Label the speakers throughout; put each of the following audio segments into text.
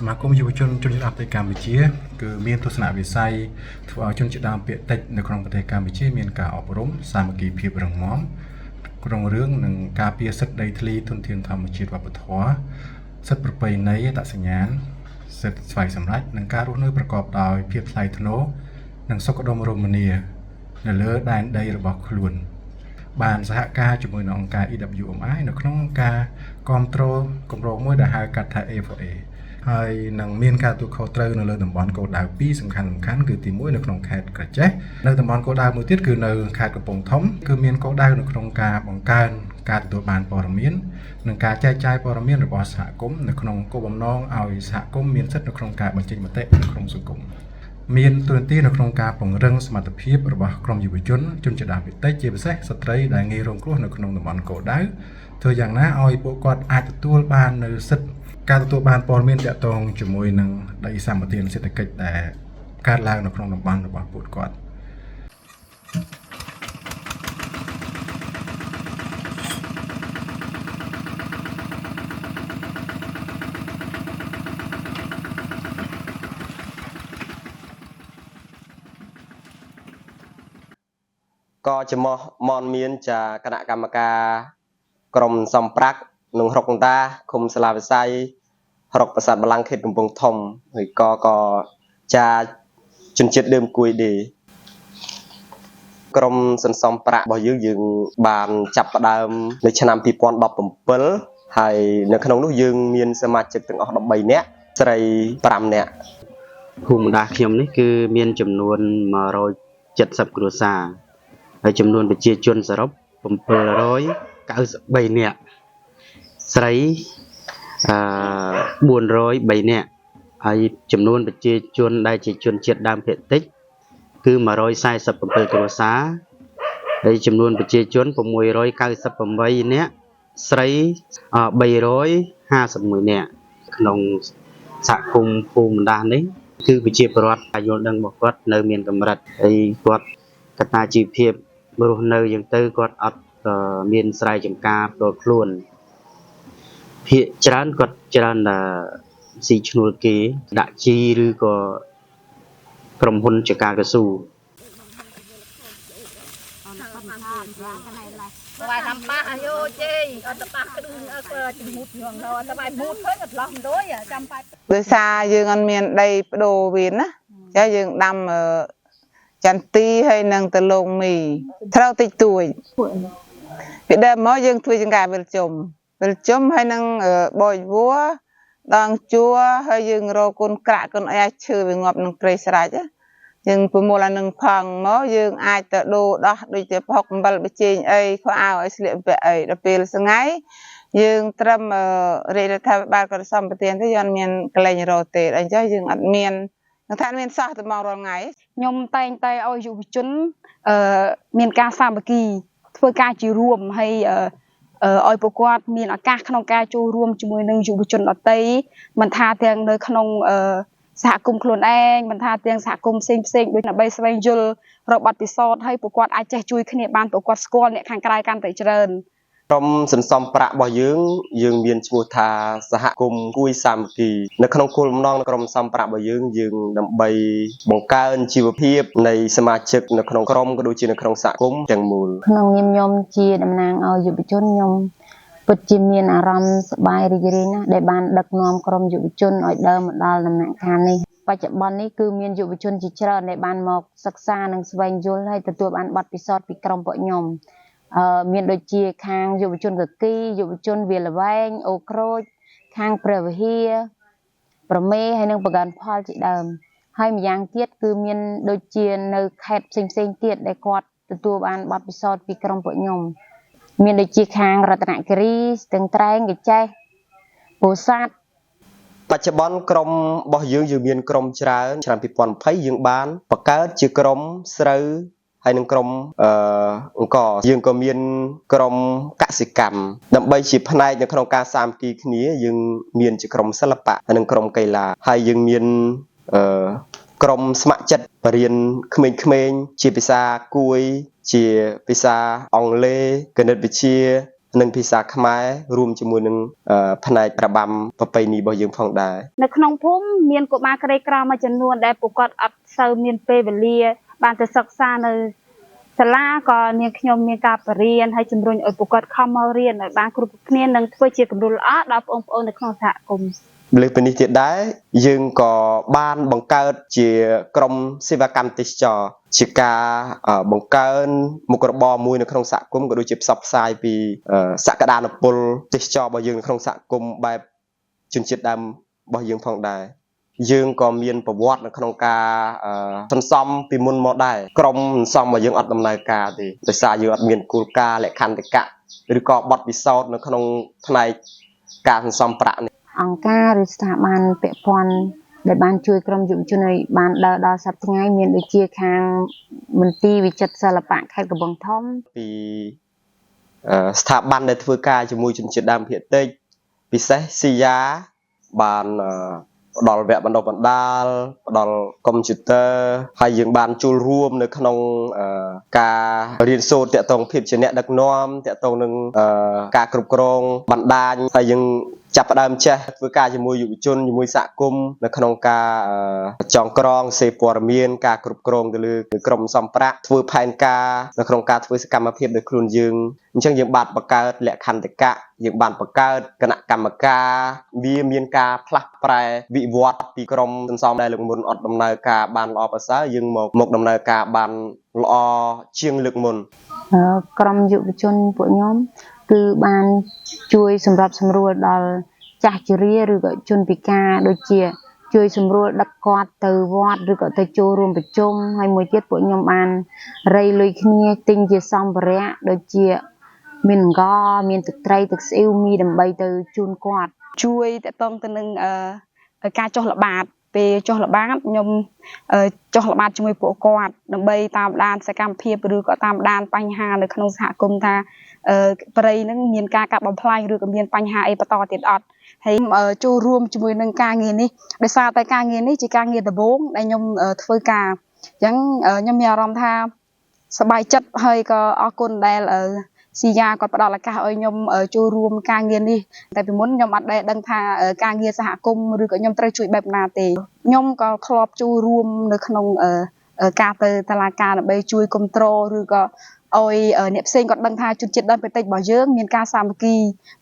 Speaker 1: មាគមយុវជនជនជាតិដើមភាគតិចកម្ពុជាគឺមានទស្សនវិស័យធ្វើឲ្យជនជាតិដើមភាគតិចនៅក្នុងប្រទេសកម្ពុជាមានការអប់រំសាមគ្គីភាពរឹងមាំក្នុងរឿងនិងការពារសិទ្ធិដីធ្លីធនធានធម្មជាតិវប្បធម៌សិទ្ធិប្រពៃណីអត្តសញ្ញាណសិទ្ធិស្វ័យសម្រេចនិងការរស់នៅប្រកបដោយភាពថ្លៃថ្នូរនិងសុខដុមរមនានៅលើដែនដីរបស់ខ្លួន បានសហការជាមួយនឹងអង្គការ EWMI នៅក្នុងការគ្រប់គ្រងគម្រោងមួយដែលហៅកាត់ថា A4A ហើយនឹងមានការទទួលខុសត្រូវនៅលើតំបន់គោលដៅពីរសំខាន់សំខាន់គឺទី1នៅក្នុងខេត្តក្រចេះនៅតំបន់គោលដៅមួយទៀតគឺនៅខេត្តកំពង់ធំគឺមានគោលដៅនៅក្នុងការបង្កើនការទទួលបានព័ត៌មាននិងការចែកចាយព័ត៌មានរបស់សហគមន៍នៅក្នុងគោលបំណងឲ្យសហគមន៍មានសិទ្ធិនៅក្នុងការបញ្ចេញមតិនៅក្នុងសង្គមមានតួនាទីនៅក្នុងការពង្រឹងសមត្ថភាពរបស់ក្រុមយុវជនជនជាតិដើមភាគតិចជាពិសេសស្ត្រីដែលងាយរងគ្រោះនៅក្នុងតំបន់គោលដៅធ្វើយ៉ាងណាឲ្យពួកគាត់អាចទទួលបាននៅសិទ្ធិការទទួលបានព័ត៌មានទាក់ទងជាមួយនឹងដីសម្បត្តិសេដ្ឋកិច្ចដែលកើតឡើងនៅក្នុងតំបន់របស់ពួកគាត់
Speaker 2: ក៏ចំោះមនមានចាគណៈកម្មការក្រុមសំប្រាក់និងរុកតាឃុំសាលាវិស័យរុកប្រាសាទបលាំងខេត្តកំពង់ធំហើយក៏ក៏ចាជនជាតិដើមគួយដេក្រុមសន្សំប្រាក់របស់យើងយើងបានចាប់ផ្ដើមនៅឆ្នាំ2017ហើយនៅក្នុងនោះយើងមានសមាជិកទាំងអស់13នាក់ស្រី5នាក់
Speaker 3: ភូមិដាស់ខ្ញុំនេះគឺមានចំនួន170គ្រួសារហើយចំនួនប្រជាជនសរុប793នាក់ស្រីអឺ403នាក់ហើយចំនួនប្រជាជនដែលជាជនជាតិដើមភាគតិចគឺ147គ្រួសារហើយចំនួនប្រជាជន698នាក់ស្រី351នាក់ក្នុងសហគមន៍ភូមិដាស់នេះគឺប្រជាពលរដ្ឋការយល់ដឹងរបស់គាត់នៅមានកម្រិតហើយគាត់កត្តាជីវភាពរស់នៅយ៉ាងទៅគាត់អត់មានស្រែចម្ការផ្ទាល់ខ្លួនភាគច្រើនគាត់ច្រើនតែស៊ីឈ្នួលគេដាក់ជីឬក៏ក្រុមហ៊ុនចការកស៊ូ
Speaker 4: បាយทำប៉ះអាយុជេអត់ទៅប៉ះក្ដឺជំងូតញងដល់តែបាយមូតឃើញក៏ឆ្លោះមិនដូចចាំបាយ
Speaker 5: ដោយសារយើងអត់មានដីបដូរវាណាចាយើងដាំចន្ទីហើយនឹងតលងមីត្រូវតិចតួចពីដើមមកយើងធ្វើចង្ការវិលជុំវិលជុំហើយនឹងបោចវัวដងជួរហើយយើងរកកូនក្រាក់កូនអីឲ្យឈើវាងាប់នឹងព្រៃស្រេចយើងប្រមូលអានឹងផងមកយើងអាចទៅដូរដោះដូចជាផុកអំបិលប៊ីចេងអីខោអាវឲ្យស្លៀកពាក់អីដល់ពេលស្ងៃយើងត្រឹមរាជរដ្ឋាភិបាលក៏សម្បទានទៅយើងអត់មានកលែងរកទេអញ្ចឹងយើងអត់មាននឹងថាមានសោះតែមករាល់ថ្ងៃ
Speaker 6: ខ្ញុំតែងតែឲ្យយុវជនអឺមានការសាមគ្គីធ្វើការជារួមហើយឲ្យពួកគាត់មានឱកាសក្នុងការចូលរួមជាមួយនឹងយុវជនដទៃមិនថាទាំងនៅក្នុងសហគមន៍ខ្លួនឯងមិនថាទាំងសហគមន៍ផ្សេងផ្សេងដូចដើម្បីស្វែងយល់រកបទពិសោធន៍ហើយពួកគាត់អាចចេះជួយគ្នាបានពួកគាត់ស្គាល់អ្នកខាងក្រៅកាន់តែច្រើន
Speaker 2: ក្រុមសន្សំប្រាក់របស់យើងយើងមានឈ្មោះថាសហគមន៍គួយសាមគ្គីនៅក្នុងគោលបំណងក្រុមសន្សំប្រាក់របស់យើងយើងដើម្បីបង្កើនជីវភាពនៃសមាជិកនៅក្នុងក្រុមក៏ដូចជានៅក្នុងសហគមន៍ទាំងមូល
Speaker 7: ក្នុងនាមខ្ញុំជាតំណាងឲ្យយុវជនខ្ញុំពិតជាមានអារម្មណ៍សប្បាយរីករាយណាស់ដែលបានដឹកនាំក្រុមយុវជនឲ្យដើរមកដល់ដំណាក់កាលនេះបច្ចុប្បន្ននេះគឺមានយុវជនជាច្រើនដែលបានមកសិក្សានិងស្វែងយល់ហើយទទួលបានបទពិសោធន៍ពីក្រុមពួកខ្ញុំមានដូចជាខាងយុវជនកគីយុវជនវាលវែងអូក្រូចខាងព្រះវិហារប្រមេហើយនិងបកានផលជាដើមហើយម្យ៉ាងទៀតគឺមានដូចជានៅខេត្តផ្សេងៗទៀតដែលគាត់ទទួលបានបទពិសោធន៍ពីក្រុមពួកខ្ញុំមានដូចជាខាងរតនគិរីស្ទឹងត្រែងកញ្ចេះពោធិ៍សាត់
Speaker 2: បច្ចុប្បន្នក្រុមរបស់យើងយើងមានក្រុមច្រើនឆ្នាំ2020យើងបានបង្កើតជាក្រុមស្រូវហើយនឹងក្រុមអង្ករយើងក៏មានក្រុមកសិកម្មដើម្បីជាផ្នែកនៅក្នុងការសាមគ្គីគ្នាយើងមានជាក្រុមសិល្បៈហើយនិងក្រុមកីឡាហើយយើងមានក្រុមស្ម័គ្រចិត្តបរៀនក្មេងៗជាភាសាគួយជាភាសាអង់គ្លេសគណិតវិទ្យា និងភាសាខ្មែររួមជាមួយនឹងផ្នែករបាំប្រពៃណីរបស់យើងផងដែរ
Speaker 6: នៅក្នុងភូមិមានកុមារក្រីក្រមួយចំនួនដែលពួកគាត់អត់សូវមានពេលវេលាបានទៅសិក្សានៅសាលាក៏នាងខ្ញុំមានការបរៀនហើយជំរុញឲ្យពួកគាត់ខំមករៀនឲ្យបានគ្រប់គ្នានិងធ្វើជាគំរូល្អដល់បងប្អូននៅក្នុងសហគមន៍
Speaker 2: លើសពីនេះទៀតដែរយើងក៏បានបង្កើតជាក្រុមសេវាកម្មទេសចរជាការបង្កើនមុខរបរមួយនៅក្នុងសហគមន៍ក៏ដូចជាផ្សព្វផ្សាយពីសក្តានុពលទេសចររបស់យើងនៅក្នុងសហគមន៍បែបជនជាតិដើមរបស់យើងផងដែរយើងក៏មានប្រវត្តិនៅក្នុងការសន្សំពីមុនមកដែរក្រុមសន្សំរបស់យើងអត់ដំណើរការទេដោយសារយើងអត់មានគោលការណ៍លក្ខន្តិកៈឬក៏បទពិសោធន៍នៅក្នុងផ្នែកការសន្សំប្រាក់នេះ
Speaker 7: អង្គការឬស្ថាប័នពាក់ព័ន្ធដែលបានជួយក្រុមយុវជនឲ្យបានដើរដល់សប្តាហ៍ថ្ងៃមានដូចជាខាងមន្ទីរវិចិត្រសិល្បៈខេត្តកំពង់ធំ
Speaker 2: ពីស្ថាប័នដែលធ្វើការជាមួយជនជាតិដើមភាគតិចពិសេសស៊ីយ៉ាបានផ្ដល់វគ្គបណ្ដុះបណ្ដាលផ្ដល់កុំព្យូទ័រហើយយើងបានចូលរួមនៅក្នុងការរៀនសូត្រទាក់ទងភាពជាអ្នកដឹកនាំទាក់ទងនឹងការគ្រប់គ្រងបណ្ដាញហើយយើងចាប់ផ្ដើមចេះធ្វើការជាមួយយុវជនជាមួយសហគមន៍នៅក្នុងការចងក្រងសេព័ត៌មានការគ្រប់គ្រងទៅលើក្រុមសម្ប្រាក់ធ្វើផែនការនៅក្នុងការធ្វើសកម្មភាពដោយខ្លួនយើងអញ្ចឹងយើងបានបង្កើតលក្ខន្តិកៈយើងបានបង្កើតគណៈកម្មការវាមានការផ្លាស់ប្រែវិវត្តពីក្រុមសន្សំដែលលើកមុនអត់ដំណើរការបានល្អប្រសើរយើងមកដំណើរការបានល្អជាងលើកមុន
Speaker 7: ក្រុមយុវជនពួកខ្ញុំគឺបានជួយសម្របសម្រួលដល់ចាស់ជរាឬក៏ជនពិការដូចជាជួយសម្រួលដឹកគាត់ទៅវត្តឬក៏ទៅចូលរួមប្រជុំហើយមួយទៀតពួកខ្ញុំបានរៃលុយគ្នាទិញជាសម្ភារៈដូចជាមានអង្ករមានទឹកត្រីទឹកស្អ៊ីវមីដើម្បីទៅជូនគាត់
Speaker 6: ជួយតកតងទៅនឹងការចុះល្បាតពេលចុះល្បាតខ្ញុំចុះល្បាតជាមួយពួកគាត់ដើម្បីតាមដានសកម្មភាពឬក៏តាមដានបញ្ហានៅក្នុងសហគមន៍ថាព្រៃហ្នឹងមានការកាប់បំផ្លាញឬក៏មានបញ្ហាអីបន្តទៀតអត់ហើយចូលរួមជាមួយនឹងការងារនេះដោយសារតែការងារនេះជាការងារដំបូងដែលខ្ញុំធ្វើការអញ្ចឹងខ្ញុំមានអារម្មណ៍ថាសប្បាយចិត្តហើយក៏អរគុណដែលស៊ីយ៉ាគាត់ផ្ដល់ឱកាសឲ្យខ្ញុំចូលរួមការងារនេះតែពីមុនខ្ញុំអត់ដែលដឹងថាការងារសហគមន៍ឬក៏ខ្ញុំត្រូវជួយបែបណាទេខ្ញុំក៏ធ្លាប់ចូលរួមនៅក្នុងការទៅតឡាការដើម្បីជួយគ្រប់គ្រងឬក៏ឲ្យអ្នកផ្សេងគាត់ដឹងថាជនជាតិដើមភាគតិចរបស់យើងមានការសាមគ្គី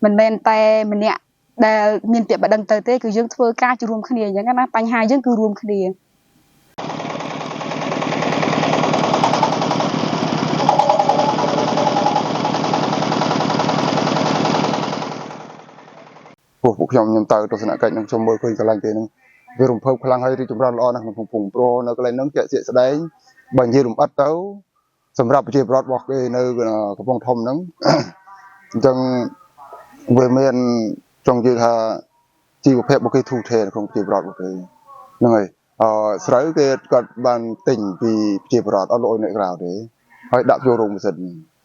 Speaker 6: មិនមែនតែម្នាក់ដែលមានពាក្យបណ្ដឹងទៅទេគឺយើងធ្វើការរួមគ្នាអញ្ចឹងណាបញ្ហាយើងគឺរួមគ្នា
Speaker 8: ពួកខ្ញុំខ្ញុំទៅទស្សនកិច្ចនឹងខ្ញុំមើលឃើញកន្លែងគេហ្នឹងវារំភើបខ្លាំងហើយរីកចម្រើនល្អណាស់ក្នុងកំពង់ព្រោះនៅកន្លែងហ្នឹងជាក់ស្ដែងបើនិយាយលម្អិតទៅសម្រាប់ប្រជាពលរដ្ឋរបស់គេនៅកំពង់ធំហ្នឹងអញ្ចឹងវាមានចង់និយាយថាជីវភាពរបស់គេធូរធារក្នុងប្រជាពលរដ្ឋរបស់គេហ្នឹងហើយស្រូវគេគាត់បានទិញពីប្រជាពលរដ្ឋអត់លក់ឲ្យអ្នកក្រៅទេហើយដាក់ចូលរោងម៉ាស៊ីន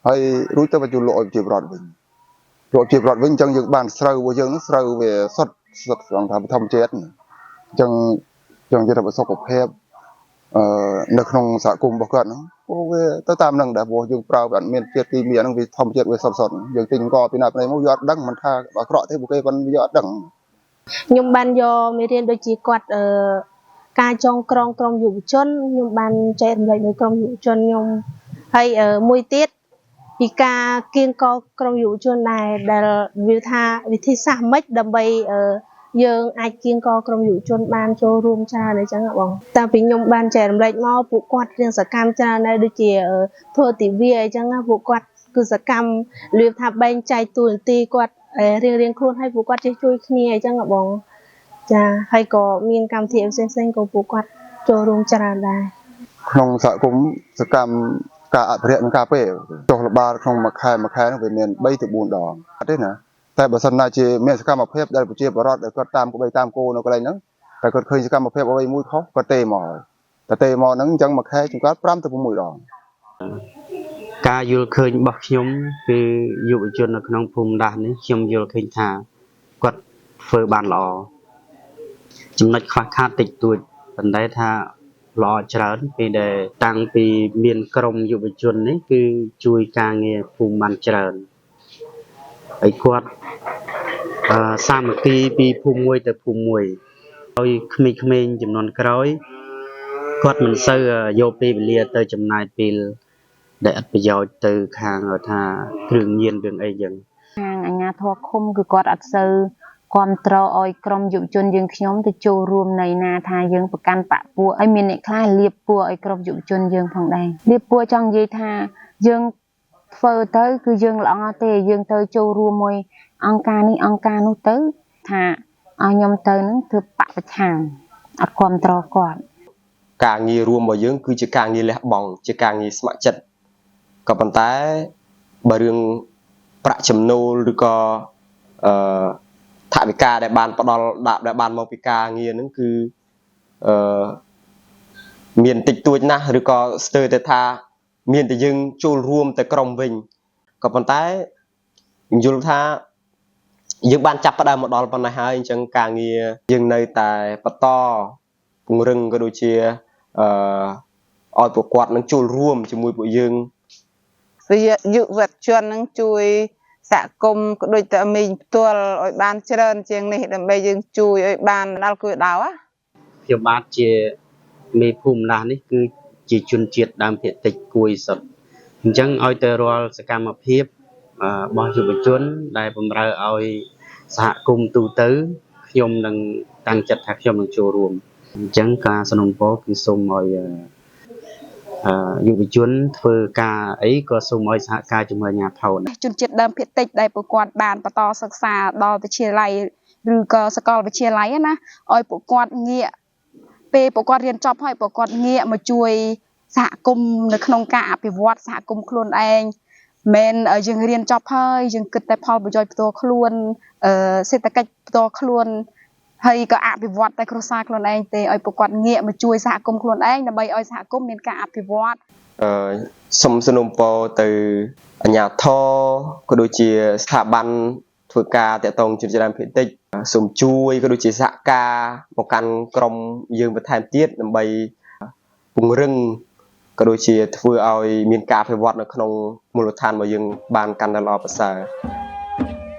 Speaker 8: ហើយរួចទៅបញ្ជូនលក់ឲ្យប្រជាពលរដ្ឋវិញលក់ជាប្រដ្ឋវិញអញ្ចឹងយើងបានស្រូវរបស់យើងហ្នឹងស្រូវវាសុទ្ធសុទ្ធស្ងថាធម្មជាតិអញ្ចឹងចង់និយាយថាសុខភាពនៅក្នុងសហគមន៍របស់គាត់ហ្នឹងព្រោះវាទៅតាមហ្នឹងដែរព្រោះយើងប្រើវាអត់មានជាតិគីមីហ្នឹងវាធម្មជាតិវាសុទ្ធសុទ្ធយើងទិញកពីណាពីណីមកយកអត់ដឹងមិនថាអាក្រក់ទេពួកគេប៉ុន្តែយកអត់ដឹង
Speaker 9: ខ្ញុំបានយកមេរៀនដូចជាគាត់ការចងក្រងក្រុមយុវជនខ្ញុំបានចែករំលែកនៅក្រុមយុវជនខ្ញុំហើយមួយទៀតពីការគៀងកក្រុមយុវជនដែរដែលវាថាវិធីសាស្ត្រម៉េចដើម្បីយើងអាចគៀងកក្រុមយុវជនបានចូលរួមច្រើនអញ្ចឹងបងតាំងពីខ្ញុំបានចែករំលែកមកពួកគាត់រៀនសកម្មច្រើនដែរដូចជាធ្វើទិវាអញ្ចឹងពួកគាត់គឺសកម្មរបៀបថាបែងចែកតួនាទីគាត់រៀងៗខ្លួនឲ្យពួកគាត់ចេះជួយគ្នាអញ្ចឹងបងចាហើយក៏មានកម្មវិធីផ្សេងៗក៏ពួកគាត់ចូលរួមច្រើនដែរ
Speaker 8: ក្នុងសហគមន៍សកម្មការអភិរក្សនិងការពារចុះល្បាតក្នុងមួយខែមួយខែហ្នឹងវាមាន3ទៅ4ដងអត់ទេណាតែបើសិនណាជាមានសកម្មភាពដែលប្រជាពលរដ្ឋដែលគាត់តាមក្បីតាមគោនៅកន្លែងហ្នឹងតែគាត់ឃើញសកម្មភាពអ្វីមួយខុសគាត់ទេមកហើយតែទេមកហ្នឹងអញ្ចឹងមួយខែជួនកាល5ទៅ6ដង
Speaker 3: ការយល់ឃើញរបស់ខ្ញុំគឺយុវជននៅក្នុងភូមិដាស់នេះខ្ញុំយល់ឃើញថាគាត់ធ្វើបានល្អចំណុចខ្វះខាតតិចតួចប៉ុន្តែថាល្អច្រើនពេលដែលតាំងពីមានក្រុមយុវជននេះគឺជួយការងារភូមិបានច្រើន ហើយគាត់សាមគ្គីពីភូមិមួយទៅភូមិមួយឲ្យក្មេងៗចំនួនក្រោយគាត់មិនសូវយកពេលវេលាទៅចំណាយពេលដែលអត់ប្រយោជន៍ទៅខាងថាគ្រឿងញៀនរឿងអីចឹង
Speaker 7: ខាងអាជ្ញាធរឃុំគឺគាត់អត់សូវគ្រប់គ្រងឲ្យក្រុមយុវជនយើងខ្ញុំទៅចូលរួមនៃណាថាយើងប្រកាន់បពពួកហើយមានអ្នកខ្លះលាបពណ៌ឲ្យក្រុមយុវជនយើងផងដែរលាបពណ៌ចង់និយាយថាយើងធ្វើទៅគឺយើងល្អទេយើងទៅចូលរួមមួយអង្គការនេះអង្គការនោះទៅថាឲ្យខ្ញុំទៅនឹងធ្វើបពប្រឆាំងអត់គ្រប់គ្រងគាត់
Speaker 2: ការងាររួមរបស់យើងគឺជាការងារលះបង់ជាការងារស្ម័គ្រចិត្តក៏ប៉ុន្តែបើរឿងប្រាក់ចំណូលឬក៏អឺថវិកាដែលបានផ្ដល់ដាក់ដែលបានមកពីការងារហ្នឹងគឺអឺមានតិចតួចណាស់ឬក៏ស្ទើរតែថាមានតែយើងចូលរួមតែក្រុមវិញក៏ប៉ុន្តែខ្ញុំយល់ថាយើងបានចាប់ផ្ដើមមកដល់ប៉ុណ្ណេះហើយអញ្ចឹងការងារយើងនៅតែបន្តពង្រឹងក៏ដូចជាអឺឲ្យពួកគាត់នឹងចូលរួមជាមួយពួកយើង
Speaker 5: យុវជននឹងជួយសហគមន៍ក៏ដូចតែមីងផ្ទាល់ឲ្យបានច្រើនជាងនេះដើម្បីយើងជួយឲ្យបានដល់គោលដៅណា
Speaker 3: ខ្ញុំបាទជាមេភូមិឡាស់នេះគឺជាជនជាតិដើមភាគតិចគួយសុទ្ធអញ្ចឹងឲ្យទៅរាល់សកម្មភាពរបស់យុវជនដែលបំរើឲ្យសហគមន៍ទូទៅខ្ញុំនឹងតាំងចិត្តថាខ្ញុំនឹងចូលរួមអញ្ចឹងការសំណូមពរគឺសូមឲ្យយុវជនធ្វើការអីក៏សូមឲ្យសហការជាមួយអាជ្ញាធរ
Speaker 6: ជនជាតិដើមភាគតិចដែលពួកគាត់បានបន្តសិក្សាដល់វិទ្យាល័យឬក៏សាកលវិទ្យាល័យណាឲ្យពួកគាត់ងាកពេលពួកគាត់រៀនចប់ហើយពួកគាត់ងាកមកជួយសហគមន៍នៅក្នុងការអភិវឌ្ឍសហគមន៍ខ្លួនឯងមិនយើងរៀនចប់ហើយយើងគិតតែផលប្រយោជន៍ផ្ទាល់ខ្លួនសេដ្ឋកិច្ចផ្ទាល់ខ្លួនហើយក៏អភិវឌ្ឍតែគ្រួសារខ្លួនឯងទេឲ្យពួកគាត់ងាកមកជួយសហគមន៍ខ្លួនឯងដើម្បីឲ្យសហគមន៍មានការអភិវឌ្ឍ
Speaker 2: អឺសូមសំណូមពរទៅអាជ្ញាធរក៏ដូចជាស្ថាប័នធ្វើការតាក់ទងជនជាតិដើមភាគតិចសូមជួយក៏ដូចជាសហការមកកាន់ក្រុមយើងបន្ថែមទៀតដើម្បីពង្រឹងក៏ដូចជាធ្វើឲ្យមានការអភិវឌ្ឍនៅក្នុងមូលដ្ឋានរបស់យើងបានកាន់តែល្អប្រសើរ។